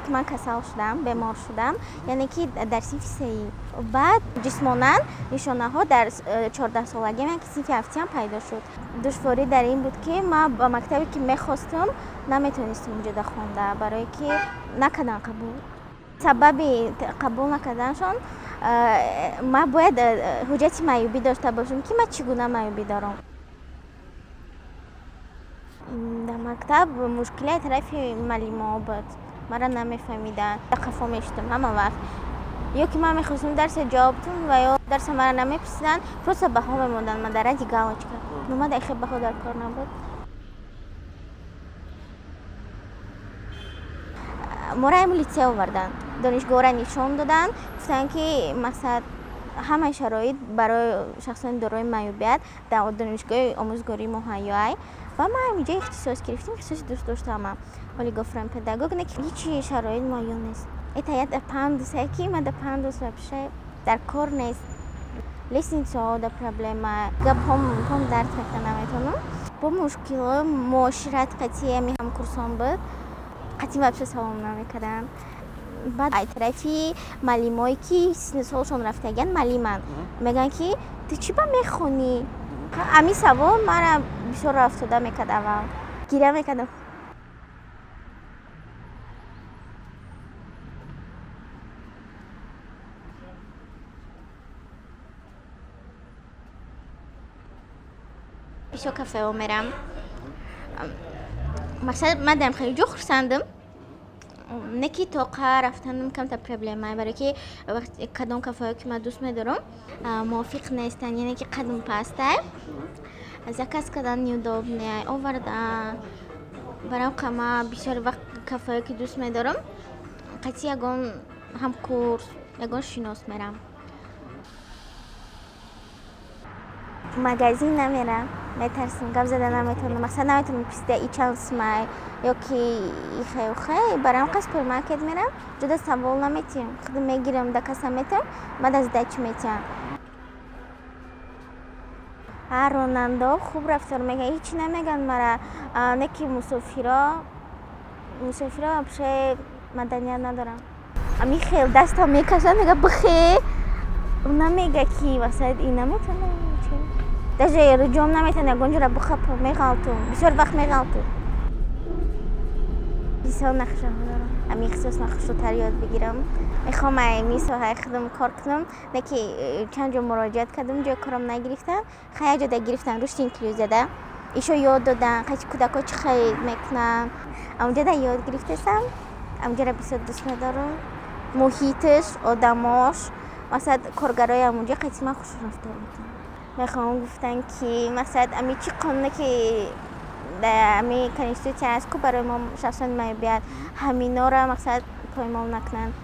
Вақте ки ман касал шудам, бемор шудам, яъне ки дар синфи сеюм. Баъд ҷисмонан нишонаҳо дар 14-солагиам, яъне ки синфи ҳафтиам пайдо шуд. Душворӣ дар ин буд, ки ман ба мактабе, ки мехостам, наметавонистам унҷода хонда, барое ки накарданд қабул. Сабаби қабул накарданашон, ман бояд ҳуҷҷати маъюбӣ дошта бошам, ки ман чӣ гуна маъюбӣ дорам. Дар мактаб мушкилии аз тарафи муаллимаҳо буд, маро намефаҳмиданд, қафо мешудам ҳама вақт. Ё ки ман мехостам дарсе ҷавоб диҳам ва ё дарса маро намепурсиданд, просто баҳо мемонданд ман дар радди галочка. Но ман дар хел баҳо дар кор набуд. Моро ҳамин литсей оварданд, донишгоҳро нишон доданд, гуфтанд, ки мақсад ҳамаи шароит барои шахсони дорои маъюбият дар донишгоҳи омӯзгорӣ муҳайё. Ва ман ҳаминҷо ихтисос гирифтем, ихтисоси дӯст доштаам, олигофрен педагог, не ки ҳечи шароит муҳайё нест. Это як пандусе, ки ман дар пандус вообще дар кор нест. Лестницаҳо да проблема, гап пом дард мекунад, наметавонам. Бо мушкилҳои муошират қатъи ҳами ҳамкурсон буд, қатъи вообще салом намекарданд. Баъд ай тарафи муаллимое, ки синну солшон рафтагианд, муаллиманд, мегӯянд, ки ту чӣ ба мехонӣ? Ҳамин савол мара бисёр афтода мекард, аввал гиря мекардам. Бисёр кафеҳо мерам. Мақсад, ман дар хеле ҷо хурсандам, не ки тоқа рафтанам камтар проблема, барое ки кадом кафеҳое, ки ман дӯст медорам, мувофиқ нестанд, яъне ки қадм пастай, заказ кардан неудобно, овардан. Барои ҳам ман бисёр вақт кафеҳое, ки дӯст медорам, қатъи ягон ҳамкурс, ягон шинос мерам. Магазин намерам, метарсам, гап зада наметавонам, мақсад наметавонам пурсида и чанд сумай ё ки ихе ухе. Барои ҳам супермаркет мерам, ҷуда савол наметиҳам, худам мегирам, да касса метиҳам, баъд аз сдача метиҳам. Ҳар ронандаҳо хуб рафтор мекунанд, ҳечи намегӯянд мара, не ки мусофиро вообще маданият надоранд. Ҳамин хел дастам мекашад, мега бихе, намега, ки васат ин наметавонам, даже ҷом наметавонам ягон ҷора бихапам, меғалтум, бисёр вақт меғалтум. Бисёр нақшаҳо дорам, ҳамин ихтисос ман хушрӯтар ёд бигирам. Мехоҳам ҳамин соҳаи худам кор кунам, не ки чанд ҷо муроҷиат кардам, ҷои корам нагирифтам. Хай, як ҷода гирифтам, рушди инклюзияда. Ишо ёд доданд, қайчи кӯдакҳо чӣ харид мекунанд. Ҳамонҷода ёд гирифтасам, ҳамонҷоро бисёр дӯст медорам. Муҳиташ, одамош, мақсад, коргарои ҳамонҷо қатъи ман хушрӯ рафтор мекунанд. Мехоҳам гуфтан, ки мақсад ами чӣ қонуне, ки дар ами конститутсия аст ку барои мо шахсони маъюбият, ҳаминора мақсад поймол накунанд.